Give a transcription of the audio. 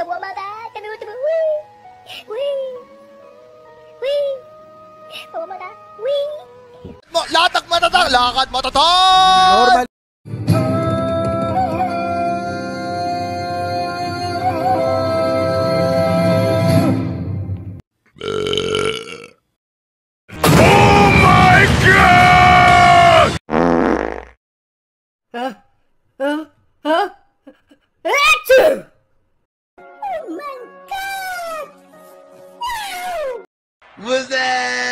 Bawa mata, tumu. Wee. Wee. Bawa mata. Wee. Latak matatag, lakad matatag! Normal. Oh my God! Achoo! Oh my God! Wow! What's that?